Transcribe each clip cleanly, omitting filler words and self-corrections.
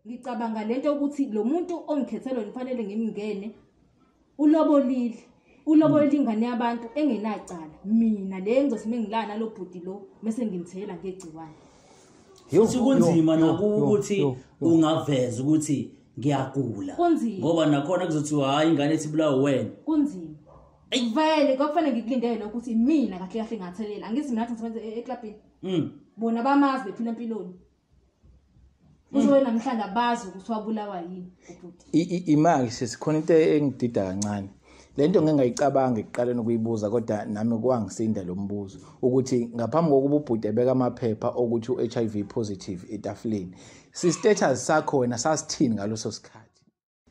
Ngicabanga lento ukuthi lo muntu ongikhethelo ngifanele ngimngene ulobolile. Ulobolile ingane yabantu engenacala. Mina le ngizothi mengilana lo bhuti lo bese ngimthela ngegciwane. Futhi kunzima nakuthi ungaveza ukuthi ngiyagula. Ngoba nakhona kuzothiwa hayi ingane ethi ibulawa wena. Kunzima. Vele kwakufanele ngikulindele ukuthi mina kahle kahle ngathelela. Angithi mina ngisebenza eklabhini. Bona bamazi bephila empilweni. Uzowe namhlanje abazi ukuthi wabulawa yini ubhuti. Imali sesikhona into engidida kancane. Lento ngengayicabanga ekuqaleni ukuyibuza kodwa nami kwangisinda lo mbuzo ukuthi ngaphambi kokuba ubhuti ebeka amaphepha okuthi u-HIV positive etafuleni, si status sakho wena sasithini ngaloso sikhathi?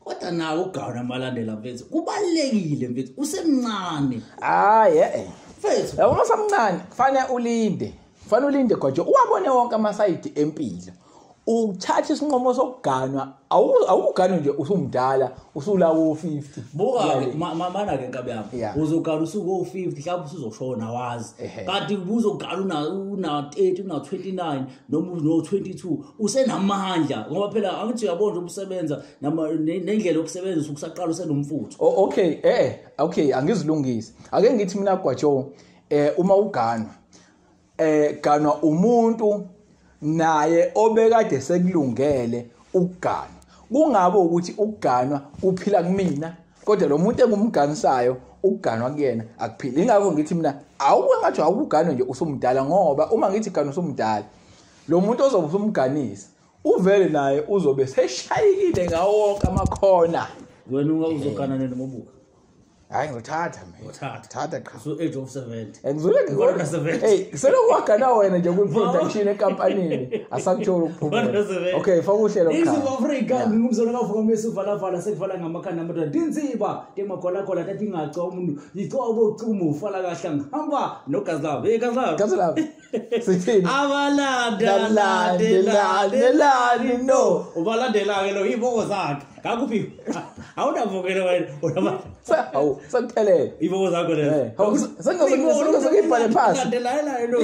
Kodwa nawe ugawuna malandela mfethu, kubalekile mfethu, usemncane. Hayi mfethu, yabo usemncane, kufanele ulinde. Kufanele ulinde kodwa uwabone wonke amasayidi empilo. Uthatha isinqumo sokuganwa, awuganwe nje usumdala, usulawo 50. Buka mana ke nkabi yami, uzogana usuku 50 mhlawumbe usuzoshona wazi. Kanti ubuzogana una 30, una 29 noma uno 22 usenamandla ngoba phela angithi uyabona ubusebenza nendlela yokusebenza ukusaqala usenomfutho. Okay, okay, angizilungise. Ake ngithi mina Gwajo, uma uganwa ganwa umuntu naye obekade sekulungele ukuganwa. Kungabe ukuthi ukuganwa kuphila kumina kodwa lo muntu engumganisayo ukuganwa kuyena akuphili. Ingakho ngithi mina awungathi awuganwe nje usumdala, ngoba uma ngithi ganwa usumdala lo muntu ozobe usumganisa uvele naye uzobe seshayikile ngawo wonke amakhona. Wena uzogana nini ngobuka? Hayi ngizothatha mina. Uthatha qha. So age of 70. Ngizole ngikona. Hey, selokhu wena nje kwi-production enkampanini asakuthola ukuphumula. Okay, faka uhlelo qha. Izwe Africa ngingumzolo kavuka mesu vala sekuvala ngamakhanda amadoda. Tinsiba temagola gola tathi ingaca umuntu. Yicobo ucuma ufala kahle ngihamba nogazi labo. Hey gazi labo. Gazi labo. Sithini? Abalanda landelani no. Ubalandela ke lo iboko zakhe. Ngakuphi? Awunavukele wena. Unaba. Awu, sengiphelele. Iboko zakho lezo. Hawu, sengizokuyibhale phansi. Landelana lo.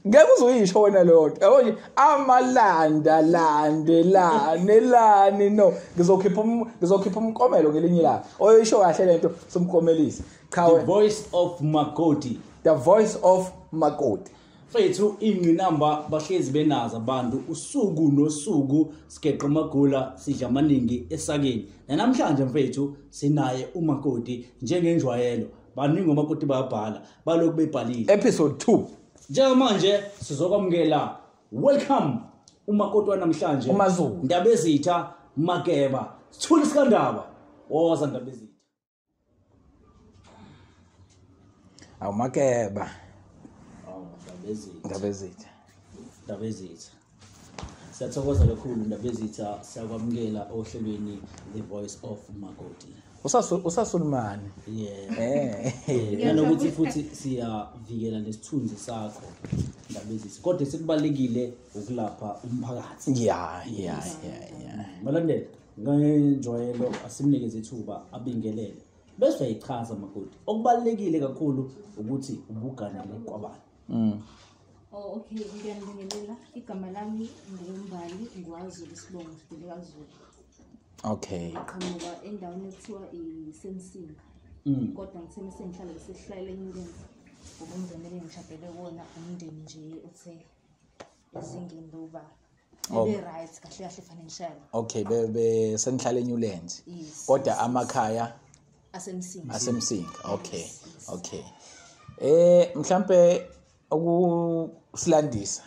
Ngeke uzoyisho wena leyo nto. Yabo nje amalanda landelane lani no. Ngizokhipha umkomelo ngelinye ilanga. Oyisho kahle lento somkomelisa. Cha The voice of Makoti. The voice of Makoti. Fethu ingqinamba bahlezi benazo abantu usuku nosuku sigeqa amagula sidla amaningi esakeni. Namhlanje mfethu sinaye uMakoti njengenjwayelo. Baningi omakoti bayabhala, balokhu bebhalile. Episode 2. Njengamanje sizokwamukela welcome uMakoti wanamhlanje. uMaZulu. Ndabezitha Makeba. Sithule isikandaba. Woza Ndabezitha. Awu Makeba. Ndabezitha. Ndabezitha. Siyathokoza kakhulu Ndabezitha, siyakwamukela ohlelweni The Voice of Makoti. Usasulumane. Yeah. Nanokuthi futhi siyavikela nesithunzi sakho Ndabezitha. Kodwa sekubalekile ukulapha umphakathi. Yeah. Malandela, ngenjwayelo asimnikeze ithuba abingelele. Bese uyayichaza Makoti. Okubalekile kakhulu ukuthi ubuganele kwabani. Oh okay, ngiyanibingelela. Igama lami nguMbali, ngwaZulu isibongo sidile kaZulu. Okay. Ngiqhamuka endaweni ekuthiwa iseMsinga. Kodwa ngithe sengihlala besihlala eNyulenzi. Ngoba umndeni engishadele kuwona umndeni nje uthe ezingeni loba be right kahle kahle financial. Okay, be senihlala eNyulenzi. Kodwa amakhaya aseMsinga. Asemsinga. Okay. Okay. Mhlambe ukusilandisa.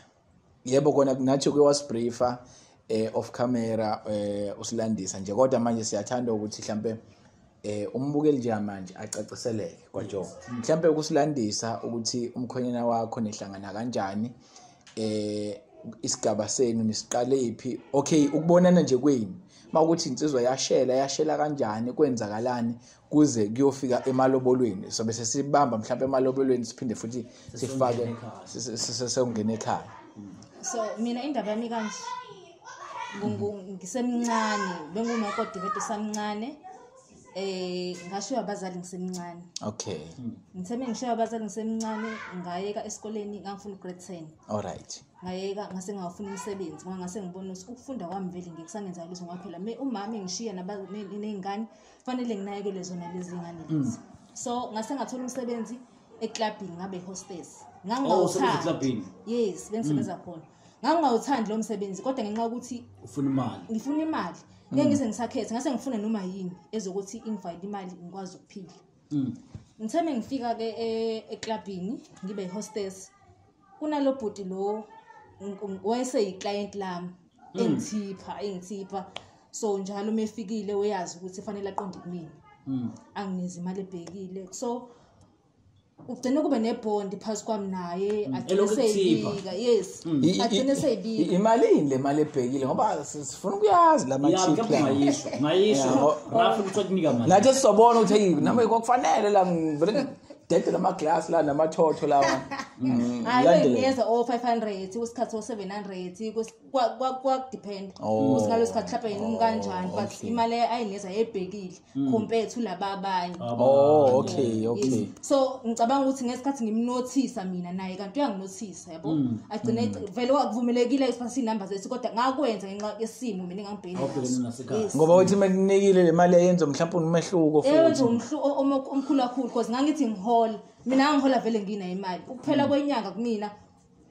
Yebo kona nathi uke wasibriefa off camera usilandisa nje kodwa manje siyathanda ukuthi mhlambe umbukeli nje manje acaciseleke kwaJo. Mhlambe ukusilandisa ukuthi umkhwenyana wakho nehlangana kanjani, isigaba senu nisiqale iphi. Okay, ukubonana nje kwenu mawukuthi insizwa yashela kanjani, kwenzakalani kuze kuyofika emalobolweni. So bese sibamba mhlawumbe emalobolweni siphinde futhi sifake sesongena ekhaya. So mina indaba yami kanje, ngisemncane, bengumakoti vethu samncane. Ngashiya abazali ngisemncane. Okay. Ngithe mengishiya abazali ngisemncane ngayeka esikoleni ngangifuna grade 10. All right. Ngayeka ngase ngawufuna umsebenzi ngoba ngase ngibona ukuthi ukufunda kwami vele ngikusangenza lutho ngoba phela umama engishiya nezingane fanele nginakekele zona lezi ngane lezi. So ngase ngathola umsebenzi eclubini ngabe hostess. Ngangawuthanda. Yes, bengisebenza khona. Ngangawuthandi lo msebenzi kodwa ngenxa yokuthi ufuna imali. Ngifuna imali. Ngeke ngize ngisakhethe ngase ngifune noma yini ezokuthi ingifayile imali ngikwazi ukuphila. Ngithe mengifika ke eclubini ngibe hostess kunalo bhuti lo wayeseyiclient lami engithipha so njalo mefikile uyazi ukuthi fanele aqonde kumina. Anginezi imali ebhekile so ugcina kube nebond phakathi kwami naye agcine seyibika. Yes, agcine seyibika. Imali yini le mali ebhekile ngoba sifuna ukuyazi la ma-chip la. Ngayisho rafu ukuthi kunika mali. Nathi sizobona ukuthi hey nami kwakufanele la ngivele dede lama glass la namathotho lawa. Hayi ngiyeza o 500 kusikhathi o 700 kwa depend usikalo sikhathi mhlawumbe yini kanjani but imali ayineza ebhekile compared to laba abanye. Oh okay okay. So ngicabanga ukuthi ngesikhathi ngimnothisa mina naye kanti uyanginothisa yabo agcine vele wakuvumelekile isiphathi inamba zethu kodwa ngakwenza ngenxa yesimo mina engangibhekene. Ngoba uthi mekunikile le mali ayenza mhlawumbe umehluko futhi. Yenza umhluko omkhulu kakhulu because ngangithi ngihola mina ngihola vele nginayo imali ukuphela kwenyanga kumina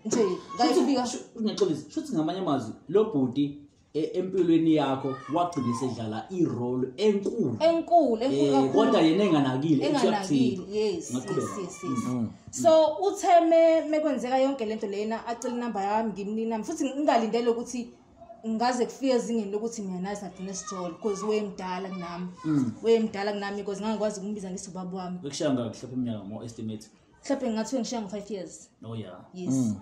nje ngayifika. Ngiyaxolisa shuthi ngamanye amazwi lo bhuti empilweni yakho wagcina sedlala irole enkulu enkulu kakhulu kodwa yena enganakile. Yes yes yes. So utheme mekwenzeka yonke lento lena acela inamba yami ngimnina futhi ngingalindele ukuthi ngaze kufike ezingeni lokuthi mina naye sagcina sijole because wayemdala kunami. Wayemdala kunami because ngangikwazi ukumbiza ngisubaba wami. Bekushaya ngaki mhlawumbe iminyaka mo estimate? Mhlawumbe ngathi ngishiya ngo 5 years. Oh yeah. Yes.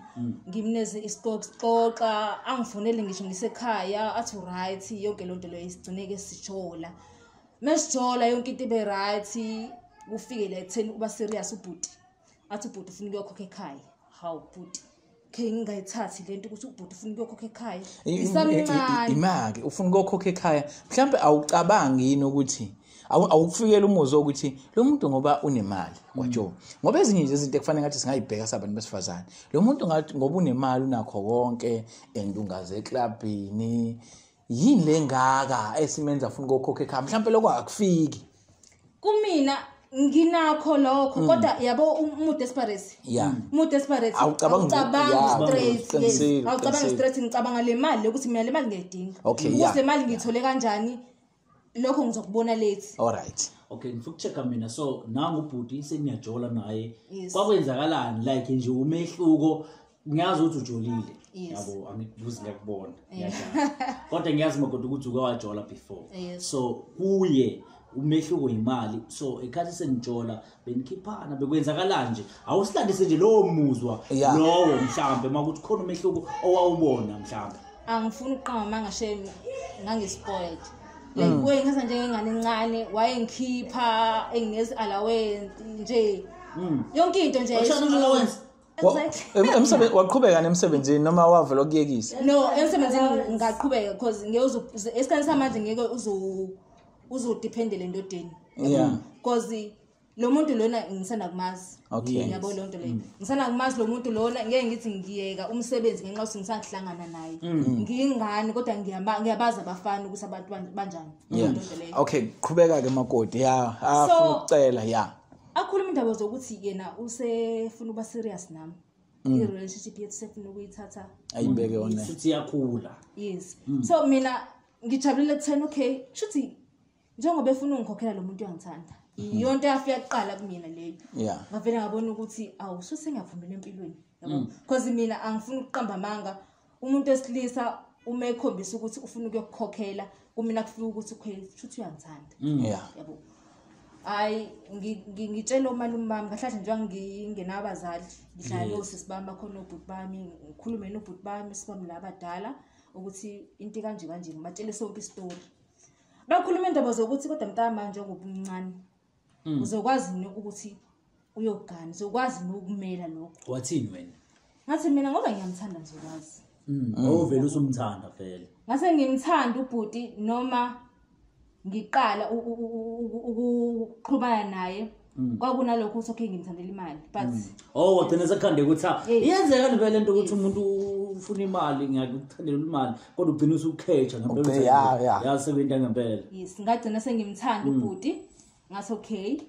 Ngimneze isixoxa angifonele ngisho ngisekhaya athi right yonke lonto leyo isigcineke sijola. Mesijola yonke into ibe right kufike la ekutheni uba serious ubhuti. Athi ubhuti ufuna ukuyokhokha ekhaya. Hawu bhuti. Ke ngingayithathi lento ukuthi ubhuti ufuna ukuyokhokha ekhaya. Ngisamncane. Imali ufuna ukuyokhokha ekhaya. Mhlawumbe awucabangi yini ukuthi awukufikela umuzwa ukuthi lo muntu ngoba unemali kwaJo. Ngoba ezinye nje izinto ekufanele ngathi singayibheka sabantu besifazane. Lo muntu ngathi ngoba unemali unakho konke and ungaze eclubini yini lengaka esimenza ufuna ukuyokhokha ekhaya. Mhlawumbe lokho akufiki. Kumina nginakho lokho kodwa yabo umu desperate. Umu desperate awucabangi straight. Awucabangi straight ngicabanga le mali ukuthi mina le mali ngiyayidinga. Ukuze le mali ngiyithole kanjani lokho ngizokubona late. All right. Okay, ngifuna ukuchecka mina so nangu ubhuti seniyajola naye. Kwakwenzakalani like nje umehluko ngiyazi ukuthi ujolile. Yabo angikubuzi ngiyakubona. Ngiyajala. Kodwa ngiyazi makodwa ukuthi uke wajola before. So kuye umehluko imali so ekhathi senijola benikhiphana bekwenzakalani nje awusilandise nje lowo muzwa lowo mhlambe makuthi khona umehluko owawubona mhlambe. Angifuni ukuqamba manga shame ngangispoiled like wayengithatha njengengane encane wayengikhipha enginezi allowance nje yonke into nje. Emsebenzi waqhubeka nemsebenzini noma wavela ukuyekisa? No, emsebenzini ngaqhubeka because ngeke esikhathini samanje ngeke uzodependele endodeni. Yeah. Because lo muntu lona ngisanda kumazi. Yabo lo nto leyo. Ngisanda kumazi lo muntu lona ngeke ngithi ngiyeka umsebenzi ngenxa yokuthi ngisangihlangana naye. Ngiyingane kodwa ngiyabaza abafana ukuthi abantu banjani. Lonto leyo. Okay, qhubeka ke makoti. Yeah, afuna ukucela yeah. Akhuluma indaba zokuthi yena usefuna ukuba serious nami. I-relationship yethu sefuna ukuyithatha ayibeke yona. Futhi iyakhula. Yes. So mina ngijabulile kutheni okay, shuthi njengoba efuna ungikhokhela lo muntu uyangithanda. Iyonto yafika kuqala kumina leyo. Ngavele ngabona ukuthi awu sengiyavumela empilweni. Yabo. Because mina angifuni ukuqamba amanga. Umuntu wesilisa uma ekhombisa ukuthi ufuna ukuyokukhokhela, kumina kufika ukuthi okay, shuthi uyangithanda. Yabo. Hayi ngitshela umalume bami kahle nje ngingenabazali ngihlala osisi bami bakhona obhuti bami ngikhulume nobhuti bami sibami labadala ukuthi into kanje kanje ngibatshele sonke isitori. Bakhuluma indaba zokuthi kodwa mntana manje ngoba umncane uzokwazi ukuthi uyogana uzokwazi nokumela lokho. Wathini wena? Ngathi mina ngoba ngiyamthanda ngizokwazi. Awuvele usumthanda vele. Ngase ngimthanda ubhuti noma ngiqala ukuxhumana naye kwakunalokho ukuthi okay ngimthandela imali but oh wagcina sekhande ukuthi iyenzeka vele lento ukuthi umuntu ufuna imali ngiyakuthandela imali kodwa ugcina usukhetha ngempela yasebenza ngempela. Yes, ngagcina sengimthanda ubhuti ngathi okay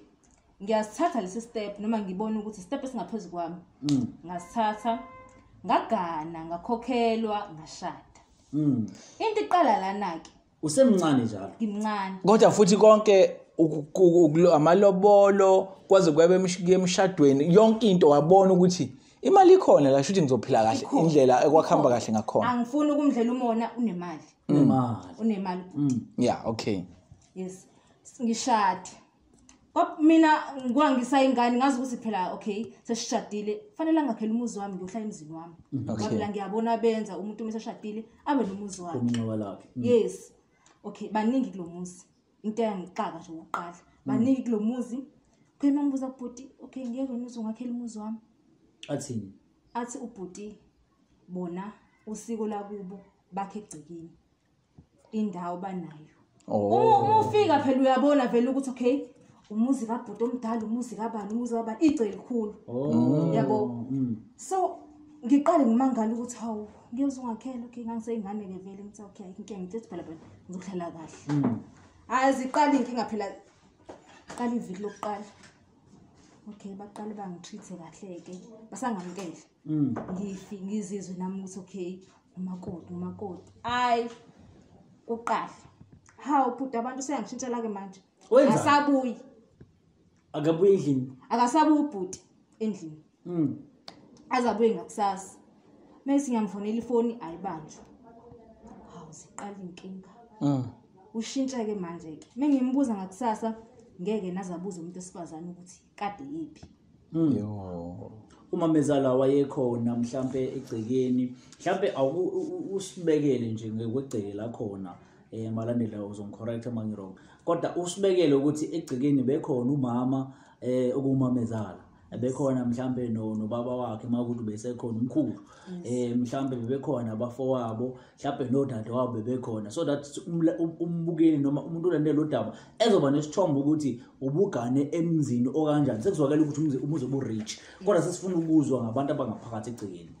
ngiyasithatha lesi step noma ngibona ukuthi step esingaphezulu kwami. Ngasithatha ngagana ngakhokhelwa ngashada. Into iqala lana ke usemncane njalo ngimncane kodwa futhi konke amalobolo kwaze kwabe emshadweni yonke into wabona ukuthi imali ikhona la shuthi ngizophila kahle indlela ekwakhamba kahle ngakhona. Angifuni ukumdlela umona unemali. Unemali. Yeah, okay. Yes. Ngishade. Mina ngwangisa ingane ngazi ukuthi phela okay sesishadile fanele angakhela umuzi wami ngiyohlala emzini wami. Ngoba phela ngiyabona benza umuntu uma eseshadile abe nomuzi wakhe. Umnxeba lakhe. Yes. Okay, baningi kulomuzi. Into engixaka nje ukuqala. Baningi kulomuzi. Okay mangibuza kubhuti, okay ngiyeke umuzi ungakhela umuzi wami. Athini? Athi ubhuti bona usiko lakubo bakhe egcekeni. Indawo banayo. Uma ufika phela uyabona vele ukuthi okay umuzi kabhuti omdala umuzi kabani umuzi kabani igceke elikhulu. Yabo. So ngiqale ngimangala ukuthi hawu ngiyozwa ungakhela okay ngangiseyingane ke vele ngithi okay inkinga ngithi phela phela ngizohlala kahle. Aziqala inkinga phela qala iviki lokuqala. Okay baqale bangitreat kahle ke basangamkele. Ngifi ngizizwe nami ukuthi okay umakoti umakoti. Hayi kuqala. Hawu bhuti abantu seyangishintshela ke manje. Akasabuyi. Akabuyi endlini. Akasabuyi ubhuti endlini. Azabuye ngakusasa. Mase ngiyamfonela ifoni ayibanjwa. Hawu ziqala inkinga. Ushintsha ke manje ke. Mengimbuza ngakusasa ngeke nazabuza umuntu esifazane ukuthi kade yiphi. Yo. Uma mezala wayekhona mhlambe egcekeni, mhlambe usibekele nje ngokwegceke la khona. Malandela uzongicorrect uma ngirong. Kodwa usibekele ukuthi egcekeni bekhona umama okumamezala. Bekhona mhlambe nobaba wakhe makuthi besekhona umkhulu. Mhlambe bebekhona abafowabo, mhlambe nodade wabo bebekhona so that umbukeli noma umuntu olandela udaba ezoba nesithombe ukuthi ubugane emzini okanjani. Sekuzwakala ukuthi umuzi obu rich. Kodwa sesifuna ukuzwa ngabantu abangaphakathi egcekeni.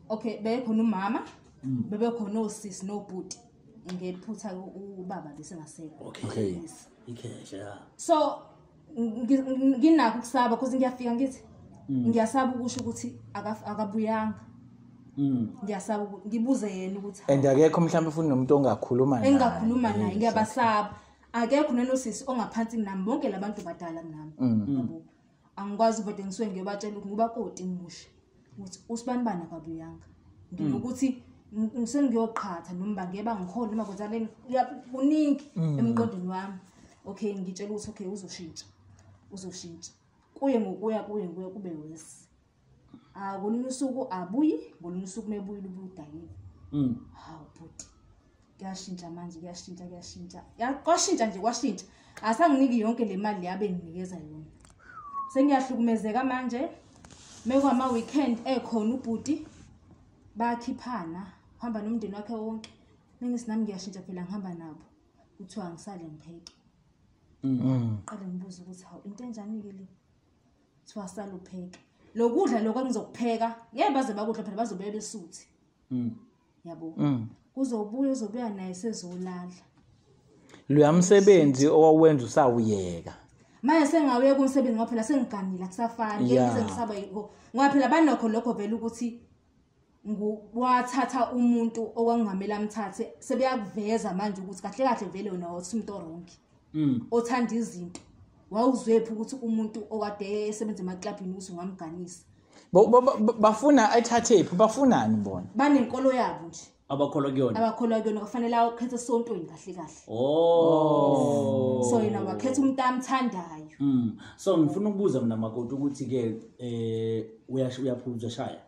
Okay, bekhona umama, bebekhona osisi nobhuti. Ngephutha ubaba besengasekho. Okay. Ikhesha. So nginakho ukusaba because ngiyafika ngithi ngiyasaba ukusho ukuthi akabuyanga. Ngiyasaba ngibuze yena ukuthi and akekho mhlawumbe futhi nomuntu ongakhuluma naye. Engakhuluma naye ngiyabasaba. Akekho nanosisi ongaphansi kunami bonke labantu badala kunami. Yabo. Angikwazi ubade ngisuke ngiyobatshela ukuthi ngubakoti ngimushe ukuthi usibani bani akabuyanga. Nginokuthi ngisengiyoqhatha noma ngeke bangikhona noma kwenzaleni kuningi emqondweni wami. Okay ngitshela ukuthi okay uzoshintsha. Uzoshintsha. Kuye ngokuya kuye ngokuya kube worse. Ngolunye usuku abuyi, ngolunye usuku mebuyile ubudakiwe. Hawu bhuti. Kuyashintsha manje kuyashintsha kuyashintsha. Yakwashintsha nje kwashintsha. Asanginiki yonke le mali yabe nginikeza yona. Sengiyahlukumezeka manje. Mekwama weekend ekhona ubhuti bakhiphana hamba nomndeni wakhe wonke. Mengithi nami ngiyashintsha phela ngihamba nabo. Kuthiwa ngisale ngipheke. Qale ngibuza ukuthi hawu into enjani ke le? Kuthiwa sala upheke. Lokudla lokho engizokupheka ngeke baze bakudla phela bazobuya besuthi. Yabo. Kuzobuya uzobuya naye sezolala. Lo msebenzi owawenza usawuyeka. Manje sengawuyeka umsebenzi ngoba phela sengiganile akusafani ngeke ngisaba yiko. Ngoba phela banakho lokho vele ukuthi wathatha umuntu okwangamela amthathe sebeyakuveza manje ukuthi kahle kahle vele wena wathi umuntu orongi. Othanda izinto. Wawuzwephi ukuthi umuntu okade esebenza emaklabhini ukuthi ungamganisa. Bafuna ayithathephi bafunani bona? Banenkolo yabo nje. Abakholwa kuyona. Abakholwa kuyona kufanele awukhethe esontweni kahle kahle. Oh. So yena wakhetha umuntu amthandayo. So ngifuna ukubuza mina makoti ukuthi ke uyaphuza shaya.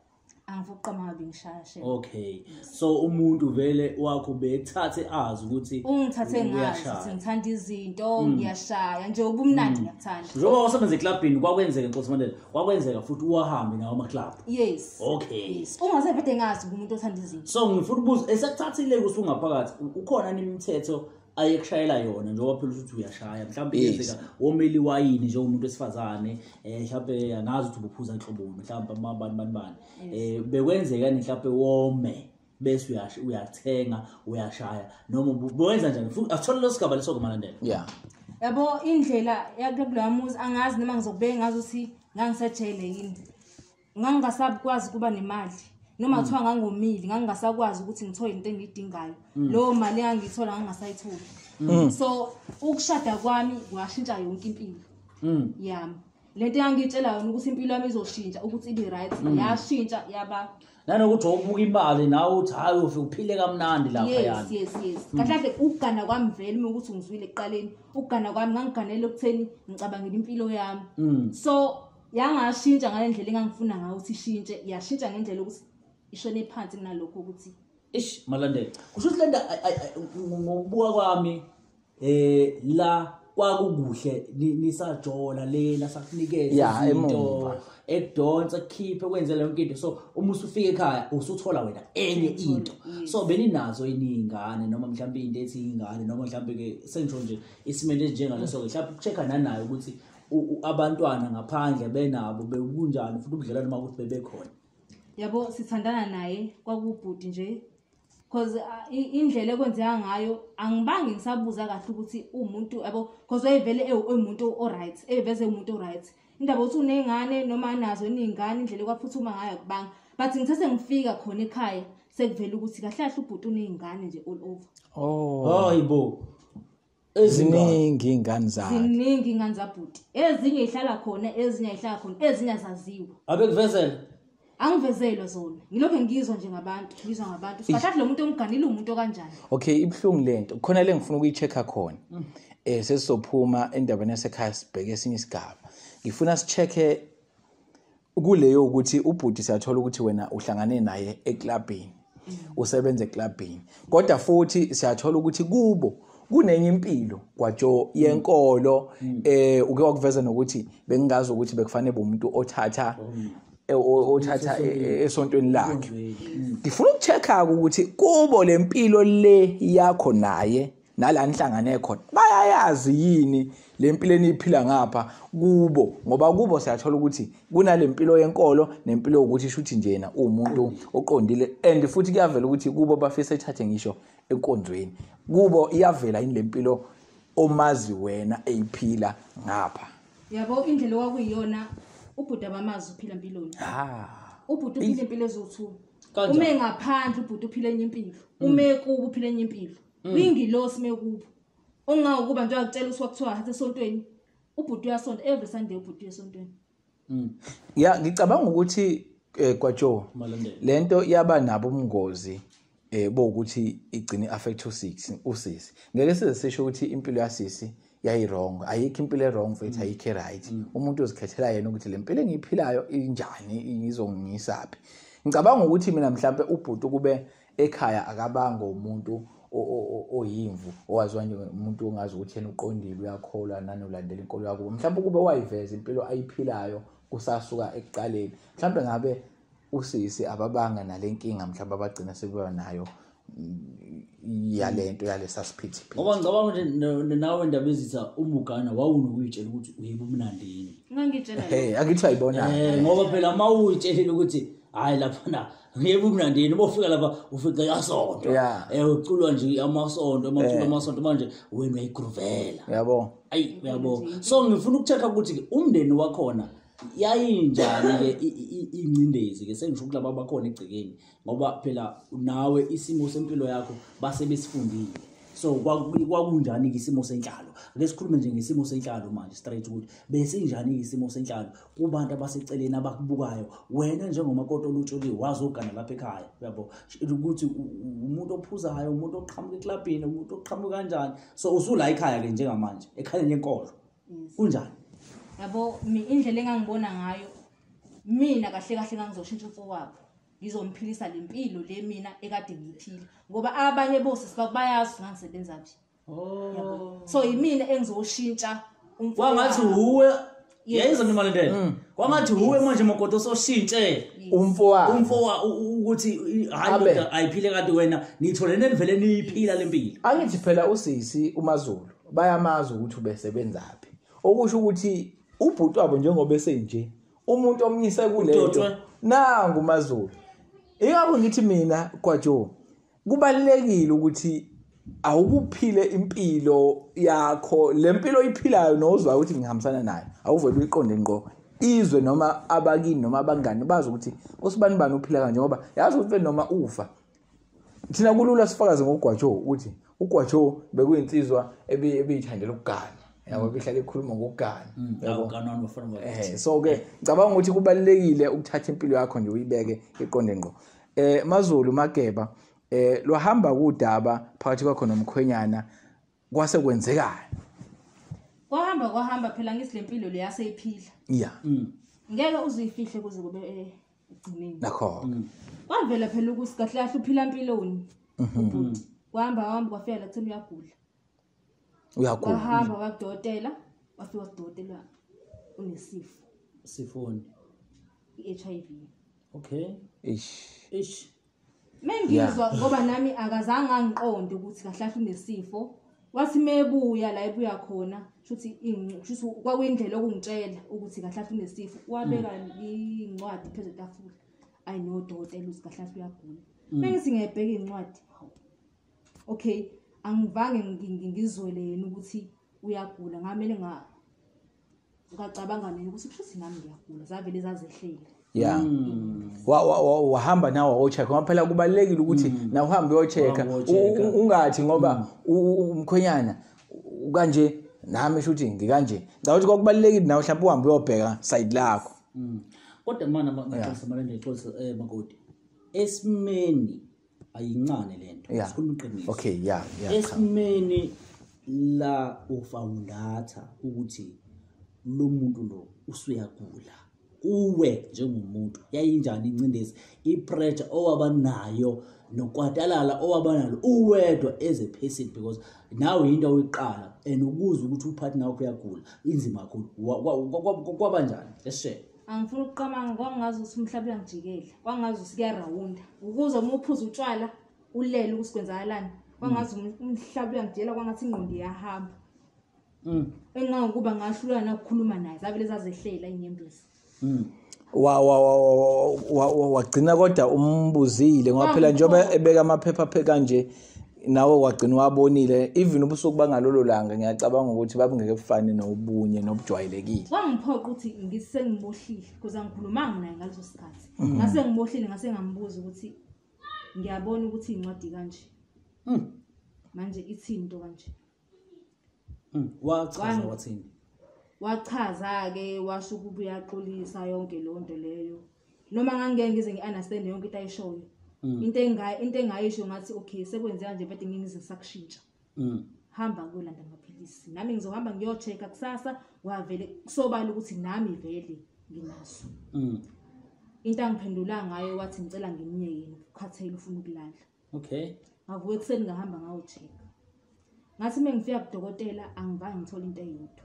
Angivuqa mabi ngishaya shela. Okay. So umuntu vele wakho bethathe azi ukuthi ungithathe ngazi ukuthi ngithanda izinto ngiyashaya nje ubumnandi ngiyakuthanda. Njengoba usebenza eclubini kwakwenzeka Nkosi Mandela kwakwenzeka futhi uwahambe nawo ama club. Yes. Okay. Yes. Ungase vele ngazi umuntu othanda izinto. So ngifuna ukubuza esekuthathile usungaphakathi ukhona imithetho ayekushayela yona njengoba phela ukuthi uyashaya mhlawumbe yenzeka womeli wayini njengomuntu wesifazane mhlawumbe angazi ukuthi ubuphuza inhloboni mhlawumbe amabani bani bekwenzeka mhlawumbe wome bese uyathenga uyashaya noma bowenza njani futhi asithole lo sigaba leso kumalandela. Yeah, yabo indlela yakuloya muzi angazi noma ngizokubeka ngazi ukuthi ngangisejele yini, ngangingasakwazi kuba nemali noma kuthiwa ngangomile, ngangingasakwazi ukuthi ngithole into engiyidingayo, leyo mali engangiyithola ngangingasayitholi. So ukushada kwami kwashintsha yonke impilo yami. Lento engangitshela yona ukuthi impilo yami izoshintsha ukuthi ibe right, yashintsha yaba nanokuthi ubuka imali nawe uthi hayi ufike uphile kamnandi lapha yani. Yes. Kahle kahle ukugana kwami vele uma ukuthi ngizwile ekuqaleni, ukugana kwami ngangiganele ekutheni ngicabangela impilo yami. So yangashintsha ngale ndlela engangifuna ngayo ukuthi ishintshe, yashintsha ngendlela ukuthi ishone phansi kunalokho ukuthi ish malandela. Kusho ukuthi lento ngokubuka kwami la kwakukuhle nisajola lena sakunikeza izinto ekudonsa kukhiphe kwenzela yonke into. So uma usufika ekhaya usuthola wena enye into. So beninazo iningane noma mhlawumbe into ethi ingane noma mhlawumbe ke sengisho nje isimende njengaleso ke mhlawumbe ukuchecka nanayo ukuthi abantwana ngaphandle benabo bekunjani futhi ubudlelwane uma ukuthi bebekhona. Yabo sithandana naye kwakubhuti nje because indlela ekwenzeka ngayo angibangi ngisabuza kahle ukuthi umuntu yabo because wayevele ewumuntu oright, eveze umuntu oright. Indaba ukuthi unengane noma anazo iningane indlela ekwaphuthuma ngayo akubanga, but ngithe sengifika khona ekhaya sekuvela ukuthi kahle kahle ubhuti unezingane nje all over. Oh hayibo, eziningi ingane zakhe, ziningi ingane zabhuti, ezinye ihlala khona, ezinye ayihlala khona, ezinye azaziwa. Abekuvezela angivezelwa zona, ngilokho ngizwa nje ngabantu, ngizwa ngabantu kahle kahle lo muntu omganile umuntu kanjani. Okay, ibhlungu lento khona le ngifuna ukuyi-check-a khona. Sesizophuma endabeni yasekhaya sibheke esinye isigaba. Ngifuna si-check-e kuleyo ukuthi ubhuti siyathola ukuthi wena uhlangane naye eklabhini, usebenza eklabhini, kodwa futhi siyathola ukuthi kubo kunenye impilo kwajo yenkolo. Uke wakuveza nokuthi bengingazi ukuthi bekufanele umuntu othatha esontweni lakhe. Ngifuna ukucheck-a ukuthi kubo lempilo le yakho naye nala nihlangane khona bayayazi yini lempilo eniphila ngapha kubo, ngoba kubo siyathola ukuthi kunalempilo yenkolo nempilo yokuthi shuthi njena umuntu oqondile, and futhi kuyavela ukuthi kubo bafisa ethathe ngisho enkonzweni. Kubo iyavela yini lempilo omazi wena eyiphila ngapha? Yabo indlela okwakuyiyona ubhuti abamazi uphila empilweni. Ubhuti uphila impilo ezo2. Ume ngaphandle ubhuti uphila enye impilo, ume kubo uphila enye impilo. Uyingilosi mekubo. Ongawukuba nje akutshela ukuthi kwakuthiwa hathe esontweni, ubhuti uyasonta every Sunday, ubhuti uyasontweni. Ya ngicabanga ukuthi kwaJo lento yaba nabo umngozi bokuthi igcine affect usisi. Ngeke size sisho ukuthi impilo yasisi yayi wrong, ayikho impilo e wrong futhi ayikho right. Umuntu uzikhethela yena ukuthi lempilo engiyiphilayo injani, ngizongisaphi. Ngicabanga ukuthi mina mhlambe ubhuti kube ekhaya akabanga umuntu oyimvu owaziwa nje umuntu ongazi ukuthi yena uqondile uyakholwa nani ulandela inkolo yakho, mhlawumbe kube wayiveza impilo ayiphilayo kusasuka ekuqaleni, mhlawumbe ngabe usisi ababanga nalenkinga mhlawumbe abagcina sebeba nayo yalento yalesa siphithiphithi. Ngoba ngicabanga nje nawe indaba ezitha umugana wawunokuyitshela ukuthi uyibe umnandini. Ngangitshela. Hey, angithi ayibona. Ngoba phela mawuyitshelile ukuthi hayi lapha na ngiyebe umnandini, uma ufika lapha ufika yasonto. Uculwa nje amasonto, amaculo amasonto manje wena uyayigroovela. Yabo. Ayi uyabo. So ngifuna ukucheck ukuthi umndeni wakhona yayinjani ke incindezi ke sengisho kulabo abakhona egcekeni, ngoba phela nawe isimo sempilo yakho base besifundile. So kwakunjani ke isimo senhlalo? Ake sikhulume nje ngesimo senhlalo manje straight ukuthi besinjani isimo senhlalo kubantu abaseceleni abakubukayo wena njengomakoti olutsholiwe wazogana lapha ekhaya, uyabo ukuthi umuntu ophuzayo, umuntu oqhamuka eklabhini, umuntu oqhamuka kanjani. So usula ekhaya ke njengamanje ekhaya lenkolo kunjani? Yabo indlela engangibona ngayo mina kahle kahle ngangizoshintsha umfowabo, ngizomphilisa lempilo le mina ekade ngiyiphila, ngoba abanye bosisi bayazi ngangisebenza phi. Yabo, so yimina engizoshintsha umfowabo. Kwangathi uwe yayizwa noma lendlela, kwangathi uwe manje makoti ososhintshe umfowabo, Ukuthi hayi kodwa ayiphile kanti wena nithole nenivele niyiphila lempilo. Angithi phela usisi uMaZulu bayamazi ukuthi ubesebenzaphi. Okusho ukuthi ubhuti wabo njengoba esenje umuntu omnyise kulento nangu uMaZulu. Ingakho ngithi mina Gwajo kubalekile ukuthi awukuphile impilo yakho, lempilo oyiphilayo nozwa ukuthi ngihambisana nayo, awuvele uyiqonde ngqo izwe noma abakini noma abangani bazi ukuthi usibani bani uphila kanje, ngoba yazi ukuthi noma ufa thina kulula sifakaze ngoGwajo ukuthi uGwajo bekuyinsizwa ebeyithandela ukugana, yabo, behlala ekhuluma ngokugana, yabo, bafana. So ke ngicabanga ukuthi kubalekile ukuthatha impilo yakho nje uyibeke iqonde ngqo. MaZulu Mageba, lwahamba kudaba phakathi kwakho nomkhwenyana, kwase kwenzekani? Kwahamba phela ngithi lempilo le yaseyiphila. Yeah. Ngeke uzifihle kuze kube egcineni. Nakho. Kwavela phela ukuthi kahle kahle uphila impiloni. Ubhuti. Kwahamba kwafika la kutheni uyagula. Uyagula. Wahamba wakudokotela, wafika kudokotela unesifo. Sifoni. I-HIV. Okay. Ish. Mengizwa ngoba nami akazange angiqonde ukuthi kahle kahle unesifo. Wathi mebuya la ebuya khona, shuthi kwakuyindlela okungitshela ukuthi kahle kahle unesifo. Wabeka incwadi phezulu etafula. Ayi no dokotela uthi kahle kahle uyagula. Mengithi ngiyabheka incwadi. Okay, angivange ngizwele yena ukuthi uyagula, ngamele ngacabanga mina ukuthi kushuthi nami ngiyagula, zavele zazehlela. Yeah. Wahamba nawe wayocheck, ngoba phela kubalekile ukuthi nawe uhambe uyocheck, ungathi ngoba umkhwenyana kanje nami shuthi ngikanje. Ngicabanga ukuthi kwakubalekile nawe mhlawumbe uhambe uyobheka side lakho. Kodwa mana ngaxoxa manje ngixoxa makoti. Esimeni ayincane lento. Sikhuluma iqiniso. Okay, yeah. Esimeni la ufoundatha ukuthi lo muntu lo usuyagula. Uwe njengomuntu yayinjani incindezi, ipressure owabanayo nokwatalala owabanalo uwedwa as a person, because nawe into oyiqala and ukuze ukuthi upartner wakho uyagula inzima kakhulu. Kwabanjani? Let's share. Angifuni ukuqamanga, kwangazi ukuthi umhlaba uyangijikela, kwangazi ukuthi kuyarawunda, ukuze uma uphuza utshwala ulele ukuthi kwenzakalani, kwangazi umhlaba uyangijikela, kwangathi ingqondo iyahamba. Engangokuba ngahlulana nakukhuluma naye, zavele zazehlela inyembezi. Wagcina kodwa umbuzile, ngoba phela njengoba ebeka amaphepha kanje nawe wagcina wabonile, even ubusuku bangalolo langa ngiyacabanga ukuthi babungeke bufane nobunye nobujwayelekile. Kwangiphoqa ukuthi ngisengibohlile because angikhulumanga naye ngaleso sikhathi. Ngase ngibohlile, ngase ngambuza ukuthi ngiyabona ukuthi incwadi kanje. Manje ithini into kanje? Wachaza wathini? Wachaza ke washo ukuba uyaxolisa yonke lonto leyo. Noma ngangeke ngize ngiunderstand yonke into ayishoyo. Into engayisho ngathi okay sekwenzeka nje bese ngize ngisakushintsha. Hamba ngiyolanda amaphilisi. Nami ngizohamba ngiyochecka kusasa, wavele kusobala ukuthi nami vele nginaso. Into angiphendula ngayo wathi ngicela ngimnye yena ukukhathela ufuna ukulala. Okay. Ngavuka ekuseni ngahamba ngayochecka. Ngathi mengifika kudokotela angivange ngithola into eyodwa.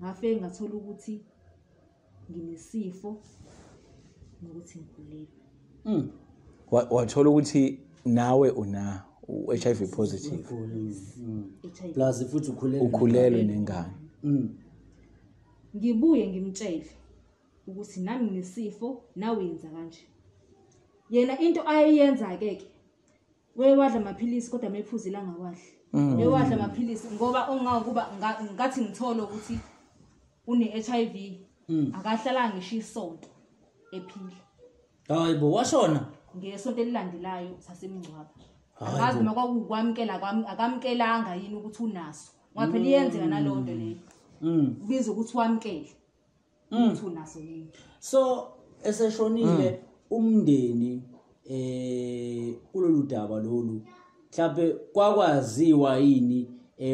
Ngafike ngathola ukuthi nginesifo nokuthi ngikhulelwe. Wathola ukuthi nawe una HIV positive. Plus futhi ukhulelwe nengane. Ngibuye ngimtshele ukuthi nami nginesifo nawe yenza kanje. Yena into ayeyenza ke wewadla amaphilisi kodwa mephuzile angawadli. Ewadla amaphilisi ngoba ongakuba ngathi ngithola ukuthi une HIV akahlalanga ngisho isonto ephila. Hayibo washona ngesonto elilandelayo sasemngcwaba. Akazi noma kwakukwamkela kwami akamkelanga yini ukuthi unaso. Ngoba phela iyenzeka nalonto leyo. Kubiza ukuthi wamkele ukuthi unaso yini. So eseshonile umndeni kulolu daba lolu mhlawumbe kwakwaziwa yini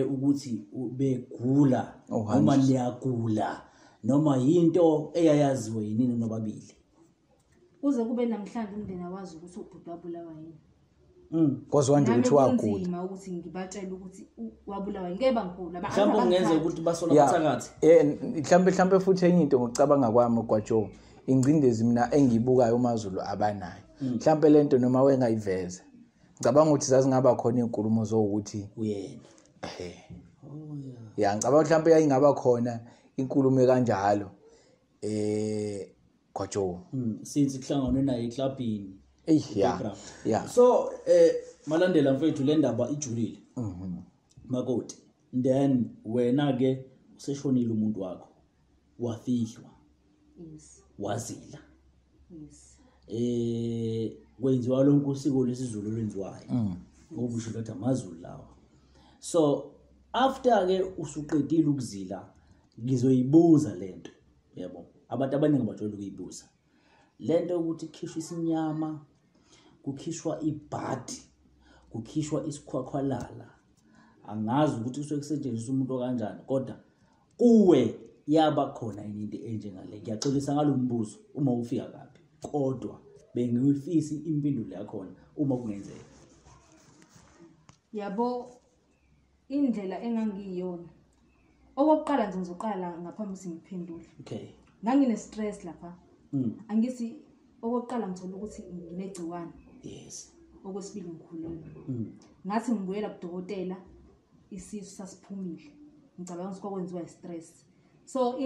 ukuthi begula noma niyagula noma yinto eyayaziwe yini nobabili? Kuze kube namhlanje umndeni awazi ukuthi ubhuti wabulawa yini. Kwaziwa nje ukuthi wagula. Kunzima ukuthi ngibatshele ukuthi wabulawa ngeke bangikhulu. Mhlawumbe kungenzeka ukuthi basola abathakathi. Mhlawumbe futhi enye into ngokucabanga kwami Gwajo, Ingcindezi mina engiyibukayo uMaZulu abanayo. Mhlambe lento noma wengayiveza. Ngicabanga ukuthi zazingaba khona izinkulumo zokuthi uyena. Oh yeah. Ya, ngicabanga mhlambe yayingaba khona inkulumo kanjalo. Kwajo. Since kuhlanganwe naye eclubini. Yeah. Yeah. So Malandela mfethu le ndaba ijulile. Makoti. Then wena ke useshonile umuntu wakho. Wafihlwa. Yes. Wazila. Yes. Kwenziwa lonke usiko lesiZulu olwenziwayo. Ngoba usho ukuthi amaZulu lawa. So after ke usuqedile ukuzila ngizoyibuza lento. Yebo. Abantu abaningi bajwayele ukuyibuza. Lento ukuthi kukhishwa isinyama, kukhishwa ibhadi, kukhishwa isikhwakhwalala. Angazi ukuthi kusuke kusetshenziswa umuntu kanjani kodwa kuwe yaba khona into enjengale. Ngiyaxolisa ngalombuzo uma ufika kabi kodwa bengiyifisi impendulo yakhona uma kungenzeka. Yabo indlela engangiyona. Okokuqala nje ngizoqala ngaphambi ukuthi ngiphendule. Okay. Ngangine stress lapha. Angithi okokuqala ngithola ukuthi nginegciwane. Yes. Okwesibili ngikhulelwe. Ngathi ngibuyela kudokotela isisu sasiphumile. Ngicabanga ukuthi kwakwenziwa i-stress. So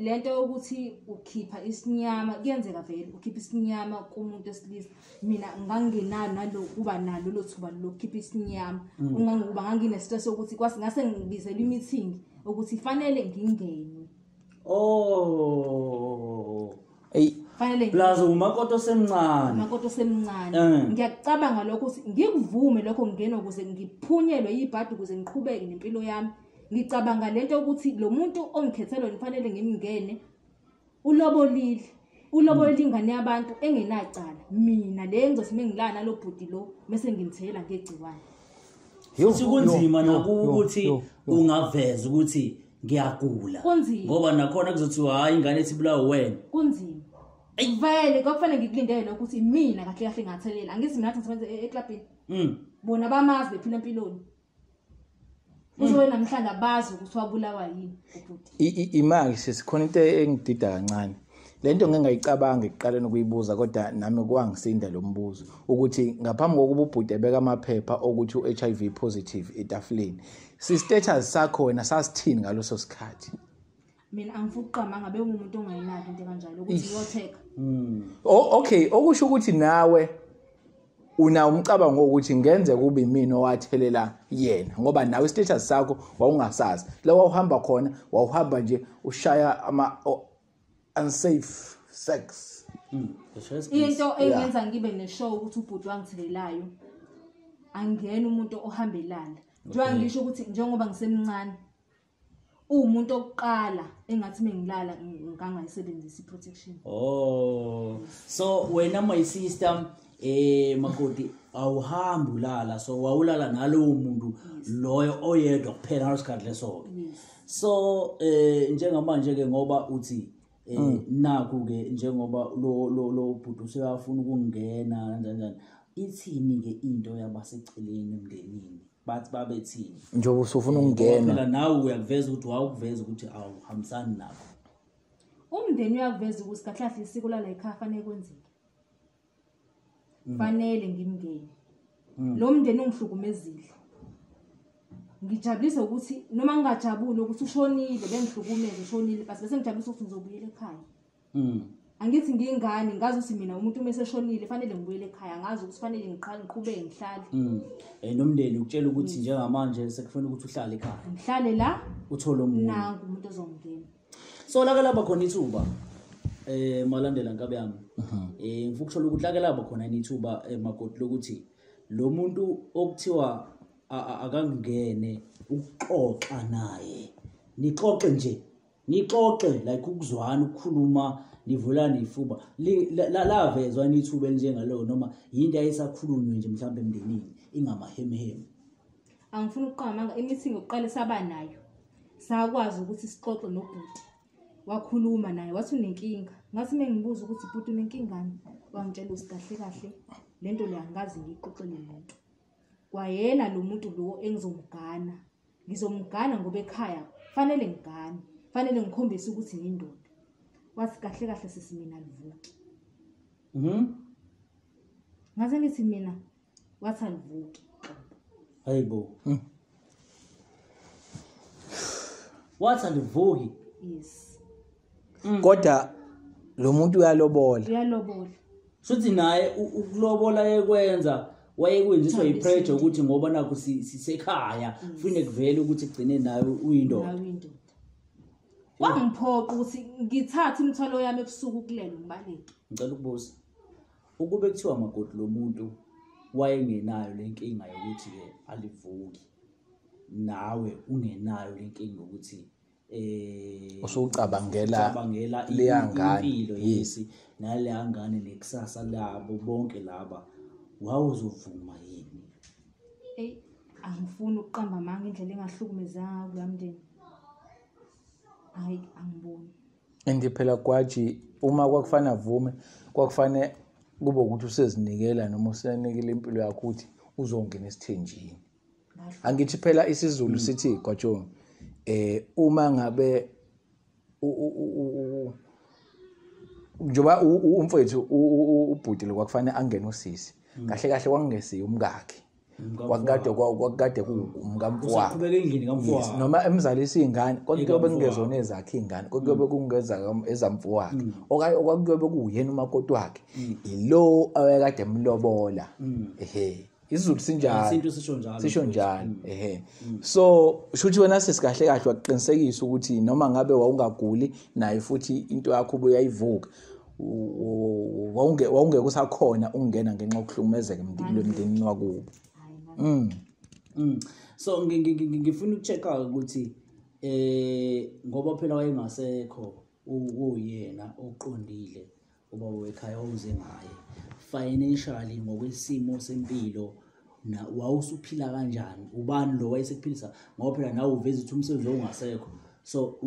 lento yokuthi ukhipha isinyama kuyenzeka vele ukhipha isinyama kumuntu esilisa. Mina ngangingenalo nalokuba nalo lo thuba lokukhipha isinyama. Ungangokuba ngangine stress yokuthi kwase ngase ngibizela i-meeting ukuthi fanele ngingene. Oh. Ey fanele plus umakoti osemncane. Umakoti osemncane. Ngiyacabanga lokho ukuthi ngikuvume lokho ngingena ukuze ngiphunyelwe ibhadi ukuze ngiqhubeke nempilo yami. Ngicabanga lento ukuthi lo muntu ongikhethelo nifanele ngimngene ulobolile. Ulobolile ingane yabantu engenacala. Mina le ngizothi mengilana lo bhuti lo bese ngimthela ngegciwane. Futhi kunzima nakuthi ungaveza ukuthi ngiyagula. Ngoba nakhona kuzothiwa hayi ingane ethi ibulawa wena. Kunzima. Vele kwakufanele ngikulindele ukuthi mina kahle kahle ngathelela. Angithi mina ngathi ngisebenza eclubini. Bona bamazi bephila empilweni. Kuzowe namhlanje abazi ukuthi wabulawa yini ubhuti. Imali sesikhona into engidida kancane. Lento ngengayicabanga ekuqaleni ukuyibuza kodwa nami kwangisinda lo mbuzo ukuthi ngaphambi kokuba ubhuti ebeka amaphepha okuthi u-HIV positive etafuleni. Si status sakho wena sasithini ngaloso sikhathi? Mina angifuni ukuqamba ngabe ungumuntu ongayinaki into kanjalo ukuthi uyotheka. Okay, okusho ukuthi nawe una umcabango ukuthi ngenze kube imina owathelela yena ngoba nawe status sakho wawungasazi. La wawuhamba khona wawuhamba nje ushaya ama unsafe sex. Into engenza ngibe neshow ukuthi ubhuti wangithelelayo angena umuntu ohambelana. Njengoba ngisho ukuthi njengoba ngisemncane umuntu oqala engathi mengilala ngangayisebenzisa iprotection. Oh, so wena my sister makoti awuhambi ulala, so wawulala nalowo muntu loyo oyedwa kuphela ngalesikhathi leso. So njengamanje ke ngoba uthi naku ke njengoba lo bhuti useyafuna ukungena kanjani ithini ke into yabaseceleni emndenini bathi babethini njengoba usufuna ukungena phela nawe uyakuveza ukuthi wawukuveza ukuthi awuhambisani nakho. Umndeni uyakuveza ukuthi kahle kahle isiko lala ekhaya fanele kwenzeke. Fanele ngimngene. Lo mndeni ungihlukumezile. Ngijabulisa ukuthi noma ngingajabuli ukuthi ushonile bengihlukumeze ushonile bese bese ngijabulisa ukuthi ngizobuyela ekhaya. Angithi ngiyingane ngazi ukuthi mina umuntu uma eseshonile fanele ngibuyele ekhaya, ngazi ukuthi fanele ngiqhubeke ngihlale. Nomndeni ukutshela ukuthi njengamanje sekufanele ukuthi uhlale ekhaya. Ngihlale la uthole umuntu. Nangu umuntu ozongena. So la ke laba khona ithuba Malandela nkabe yami. Ngifuna ukuthola ukuthi la ke laba khona ithuba makoti lokuthi lo muntu okuthiwa akangene ukuxoxa naye. Nixoxe nje. Nixoxe like ukuzwana ukukhuluma nivulana ifuba. Lavezwa ithuba elinjengalo noma yinto ayisakhulunywe nje mhlawumbe emndenini ingamahemhemu. Angifuni ukuqamba imeeting yokuqala saba nayo. Sakwazi ukuthi sixoxe nobhuti. Wakhuluma naye wathi unenkinga. Ngathi mengibuza ukuthi bhuti unenkingani, wangitshela ukuthi kahle kahle lento le angazi ngiyixoxele umuntu. Kwayena lo muntu lo engizomgana. Ngizomgana ngoba ekhaya fanele ngigane. Fanele ngikhombise ukuthi ngiyindoda. Wathi kahle kahle sisi mina alivuki. Ngaze ngithi mina wathi alivuki. Hayibo. Wathi alivuki. Yes. Kodwa lo muntu uyalobola. Uyalobola. Futhi naye ukulobola ekwenza wayekwenziswa yipressure ukuthi ngoba nakho sisekhaya ufune kuvele ukuthi gcine naye uyindoda. Wangiphoqa ukuthi ngithathe imithwalo yami ebusuku kulelo ngibaleke. Ngicela ukubuza. Ukube kuthiwa makoti lo muntu wayengenayo lenkinga yokuthi ke alivuki nawe ungenayo lenkinga ukuthi usucabangela leyangane impilo yesi naleyangane nekusasa labo bonke laba wawuzovuma yini? Ey, angifuni ukuqamba amanga indlela engahlukumezanga kulo mndeni. Hayi, angiboni. And phela Gwaji uma kwakufana vume kwakufane kube ukuthi usezinikela noma usenikela impilo yakho ukuthi uzongena esithenjini. Angithi phela isiZulu sithi Gwajo uma ngabe njoba umfowethu ubhuti lo kwakufanele angene usisi kahle kahle kwakungesiye umkakhe kwakade kumkamfowabo usaqhubeka endlini kamfowabo noma emzalisa izingane kwakuyobe kungezona ezakhe izingane kwakuyobe kungeza ezamfowakhe okanye okwakuyobe kuyena umakoti wakhe ilo awekade emlobola. Ehe, isiZulu sinjalo, isintu sisho njalo, sisho njalo. Ehe, so shuthi wena sesikahle kahle waqinisekisa ukuthi noma ngabe wawungaguli naye futhi into yakho ubuyayivuka wawungeke usakhona ungena ngenxa yokuhlukumezeka emndenini wakubo. So ngifuna ukuchecka ukuthi ngoba phela wayengasekho uyena oqondile ubaba wekhaya uze ngaye financially ngokwesimo sempilo na wawusuphila kanjani, ubani lo wayesekuphilisa ngoba phela nawe uveza ukuthi umsebenzi ongasekho, so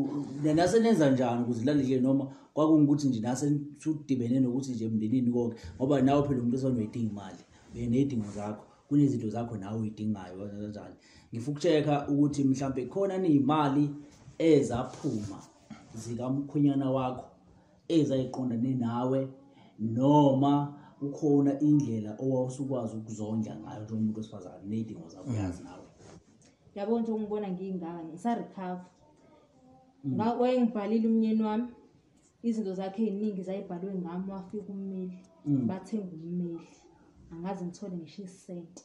nasenenza njani ukuze lalike noma kwakungukuthi nje nase sudibene nokuthi nje emndenini konke ngoba nawe phela umuntu osanoyidinga imali unezidingo zakho kunezinto zakho nawe uyidingayo kanjani. Ngifuna ukuchecka ukuthi mhlambe khona nezimali ezaphuma zikamkhwenyana wakho ezayiqondane nawe noma ukhona indlela owawusukwazi ukuzondla ngayo njengomuntu wesifazane nezidingo zakho uyazi nawe. Yabo nje ungibona ngiyingane ngisa-recover. Wayengibhalile umnyeni wami izinto zakhe eziningi zayibhalwe ngami, wafika ummeli bathenga ummeli angaze ngithole ngisho isenti.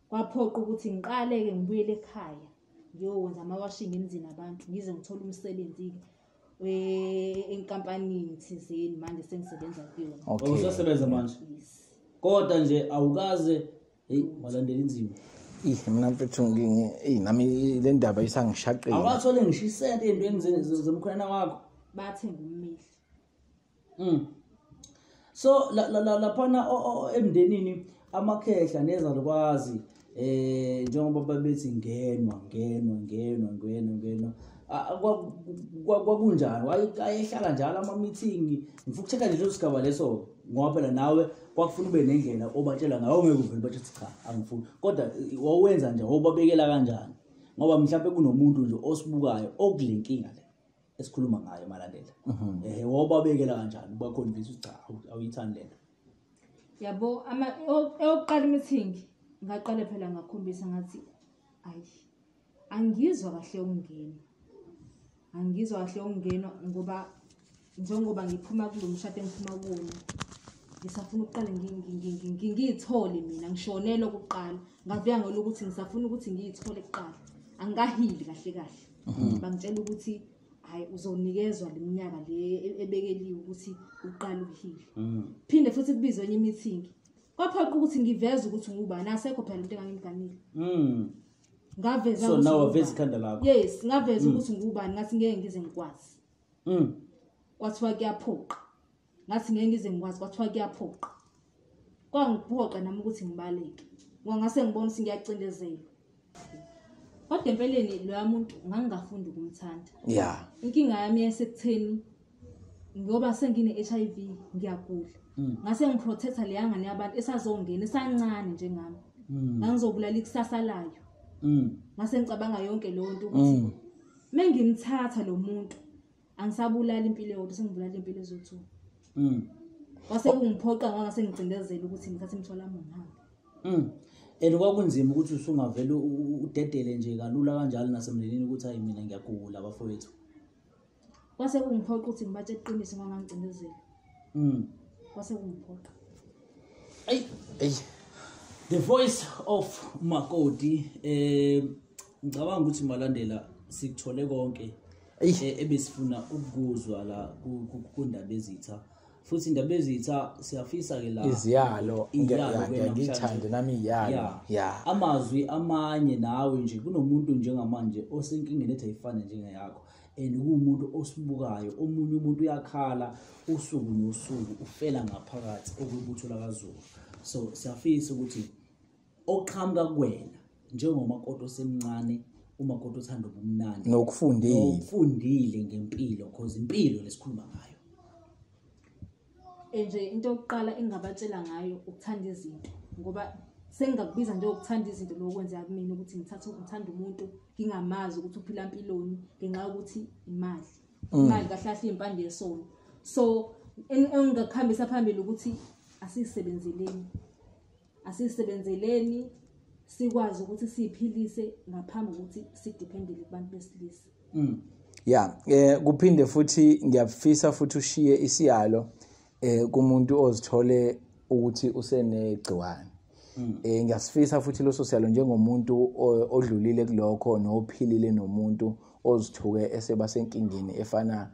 Kwaphoqa ukuthi ngiqale-ke ngibuyele ekhaya ngiyokwenza ama-washing emzini abantu ngize ngithole umsebenzi-ke enkampanini thizeni manje sengisebenza kuyona. Okay. Usasebenza manje? Yes. Kodwa nje awukaze hey malandela inzima. Mina mfethu nami le ndaba isangishaqile. Awukathole ngisho isenti entweni zemkhwenyana wakho. Bathenga ummeli. So laphana emndenini amakhehla nezalukwazi njengoba babethi ngenwa ngenwa ngenwa ngenwa ngenwa kwakunjani wayehlala njalo ama meeting ngifuna ukuchecka nje leso sigaba leso ngoba phela nawe kwakufuna ube nendlela obatshela ngayo ongeke uvele bathi cha angifuni kodwa wawenza nje wawubabekela kanjani ngoba mhlawumbe kunomuntu nje osibukayo okulenkinga le esikhuluma ngayo malandela wawubabekela kanjani ubaconvince ukuthi cha awuyithandi lento. Yabo ama eyokuqala meeting ngaqala phela ngakhombisa ngathi ayi angizwa kahle ukungena, angizwa kahle ukungena ngoba njengoba ngiphuma kulo mshado engiphuma kuwona ngisafuna ukuqala ngiyithole mina ngishonele okokuqala ngavika ngelokuthi ngisafuna ukuthi ngiyithole kuqala angikahili kahle kahle. Bangitshela ukuthi hayi uzonikezwa leminyaka le ebekeliwe ukuthi uqale ukuhila. Phinde futhi kubizwe enye meeting kwaphoqa ukuthi ngiveze ukuthi ngubani asekho phela into engangimganile. Ngaveza so nawe waveza ikhanda lakho. Yes, ngaveza ukuthi ngubani ngathi ngeke ngize ngikwazi. Kwathiwa kuyaphoqa. Ngathi ngeke ngize ngikwazi kwathiwa kuyaphoqa. Kwangiphoqa nami ukuthi ngibaleke. Ngoba ngase ngibona ukuthi ngiyacindezelwa. Kodwa empeleni loya muntu ngangingafundi ukumthanda. Yeah. Inkinga yami yasekutheni ngoba sengine HIV ngiyagula. Ngase ngiprotecta leya ngane yabantu esazongena esancane njengami. Ngangizobulala ikusasa layo. Ngase ngicabanga yonke leyo nto ukuthi Mengimthatha lo muntu angisabulala impilo yodwa, sengibulala impilo ezo2. Kwase kungiphoqa ngase ngicindezela ukuthi ngithathe imithwalo yami ngihambe. And kwakunzima ukuthi usungavele udedele nje kalula kanjalo nasemndenini ukuthi hayi mina ngiyagula bafowethu. Kwase kungiphoqa ukuthi ngibatshe iqiniso ngoba ngangicindezela. Kwase kungiphoqa. Ey, The Voice of Makoti, ngicabanga ukuthi malandela sikuthole konke ebesifuna ukuzwa la kundaba ezitha. Futhi indaba ezitha siyafisa ke la iziyalo, ngiyangithanda nami iyalo. Yeah. Amazwi amanye nawe nje kunomuntu njengamanje osenkingeni ethi ayifane njengeyakho. And kuwumuntu osibukayo, omunye umuntu uyakhala usuku nosuku ufela ngaphakathi okuyibutho lakaZulu. So siyafisa ukuthi oqhamuka kuwena njengomakoti osemncane, umakoti othanda ubumnandi nokufundile ngempilo, because impilo lesikhuluma ngayo. Nje into yokuqala engabatshela ngayo ukuthanda izinto, ngoba sengingakubiza nje ukuthanda izinto lokho kwenzeka kumina ukuthi ngithathe ngithanda umuntu ngingamazi ukuthi uphila impiloni ngenxa yokuthi imali. Imali kahle kahle impande yesono. So engingakuhambisa phambili ukuthi asisebenzeleni sikwazi ukuthi siphilise ngaphambi kokuthi sidependele kubantu besilisa. Yeah, kuphinde futhi ngiyafisa futhi ushiye isiyalo kumuntu ozithole ukuthi usenegciwane. Ngiyasifisa futhi leso siyalo njengomuntu odlulile kulokho nophilile nomuntu ozithuke eseba senkingeni efana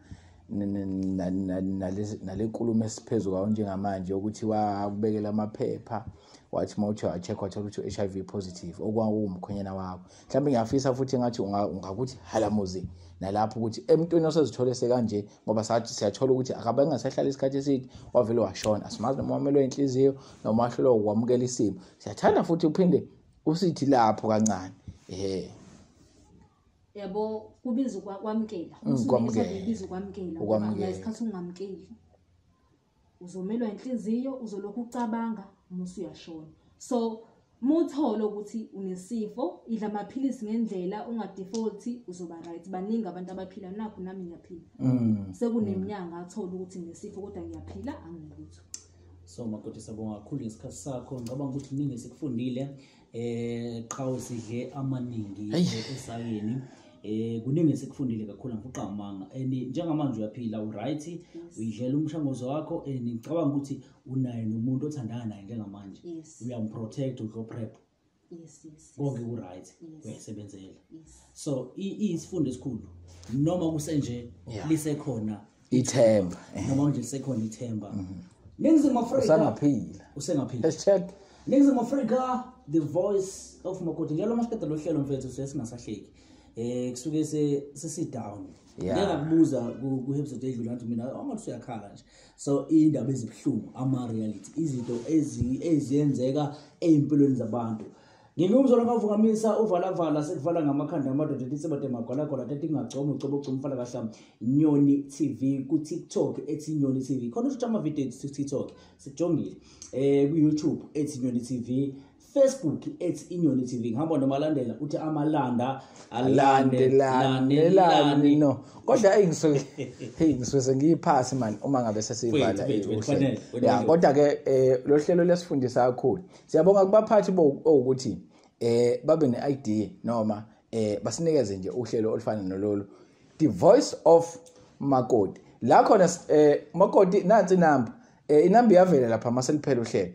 nale nkulumo esiphezulu kwayo njengamanje ukuthi wakubekela amaphepha wathi mawuthi wa-check wathola ukuthi u-HIV positive okwakuwumkhwenyana wakho. Mhlawumbe ngiyafisa futhi ngathi ungakuthi halamuzi nalapho ukuthi emntwini osezithole sekanje, ngoba sathi siyathola ukuthi akabe engasahlala isikhathi eside wavele washona, asimazi noma wamelwe inhliziyo noma wahlulwa ukwamukela isimo. Siyathanda futhi uphinde usithi lapho kancane. Yabo kubiza ukwamukela, kubiza ukwamukela, ngoba isikhathi ungamkeli uzomelwa inhliziyo, uzolokhu ucabanga musu uyashona. So mutholo ukuthi unesifo, idla amaphilisi ngendlela, ungadefault, uzoba right. Baningi abantu abaphila nakho, nami ngiyaphila. Sekuneminyanga athola ukuthi nginesifo kodwa ngiyaphila anginalutho. So Makoti, sabonga kakhulu ngesikhathi sakho. Ngicabanga ukuthi kuningi esikufundile. Qhawe sidle amaningi esakeni. Kuningi esikufundile kakhulu, ngifuqa amanga. And njengamanje uyaphila, uright, uyidlela umshanguzo wakho, and ngicabanga ukuthi unaye nomuntu othandana naye njengamanje. Uyamprotect, udlo prep. Yes. Konke ku right, uyasebenzela. So isifundo esikhulu noma kusenje lisekhona ithemba. Noma nje lisekhona ithemba. Ningizimu Afrika usengaphila. Usengaphila. Ningizimu Afrika, The Voice of Makoti. Njalo masiqeda lo hlelo mfethu sesingasahleki. Kusuke sesi down. Ngeke ngakubuza ku episode edlule ngathi mina angathi uyakhala nje. So indaba ezibuhlungu, ama reality, izinto eziyenzeka ezimpilweni zabantu. Ngingumzolo kaVungamisa uvalavala sekuvala ngamakhanda amadoda ethi sebade magwalagwala ethi ngagcoma ucobo ucomfala kahle Nyoni TV ku TikTok ethi Nyoni TV. Khona usho ama video ethi TikTok sikujongile. Ku YouTube ethi Nyoni TV, Facebook ethi Inyoni TV. Ngihamba nomalandela uthi amalanda alandelani no. Kodwa hey ngisuke sengiyiphasi man uma ngabe sesiyivala. Yeah, kodwa ke lo hlelo lesifundisa kakhulu. Siyabonga kubaphathi ukuthi babe ne-idea noma basinikeze nje uhlelo olufana nololo. The Voice of Makoti. La khona Makoti nansi inamba. Inamba iyavela lapha maseliphela uhlelo.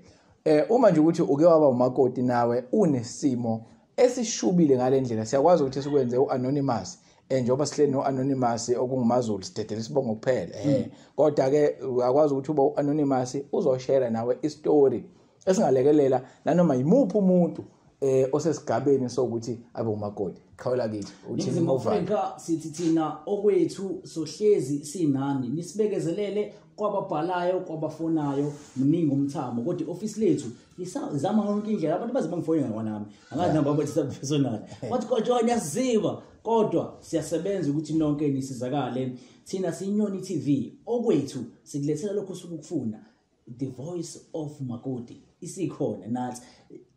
Uma nje ukuthi uke waba umakoti nawe unesimo esishubile ngalendlela, siyakwazi ukuthi sikwenze uanonymous, njengoba sihleli noanonymous okungumaZulu sidedela isibongo kuphela. Kodwa ke uyakwazi ukuthi ube uanonymous uzoshare nawe istory esingalekelela nanoma yimuphi umuntu osesigabeni sokuthi abe umakoti. Qhawela kithi uthini mawuvala. Afrika sithi thina okwethu sohlezi sinani, nisibekezelele kwababhalayo kwabafonayo, mningi umthamo, kodwa ioffice lethu lisazama yonke indlela. Abantu baze bangifonela kwanami, angazi namba bathi personal, bathi kodwa niyasiziba, kodwa siyasebenza ukuthi nonke nisizakale. Thina siyiNyoni TV, okwethu sikulethela lokho osukufuna. The Voice of Makoti. Isikhona nathi.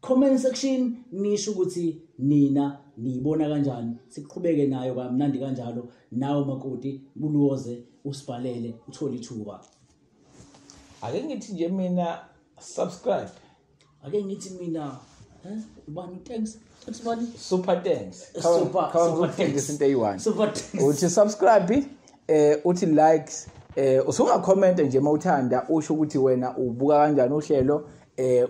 Comment section nisho ukuthi nina niyibona kanjani, siqhubeke nayo kamnandi kanjalo. Nawe makoti buluwoze usibhalele uthole ithuba. Ake ngithi nje mina subscribe. Ake ngithi mina ubani thanks bani super thanks. Super thanks into eyi-1. Super thanks. Uthi subscribe, uthi likes, usunga-comment nje mawuthanda usho ukuthi wena ubuka kanjani uhlelo,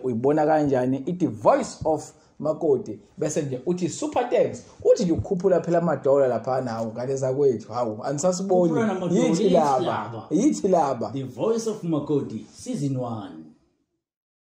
uyibona kanjani i-The Voice of Makoti, bese nje uthi super thanks, uthi nje ukukhuphula phela amadola lapha nawo ngale zakwethu. Hawu, anisasiboni, yithi laba The Voice of Makoti season 1.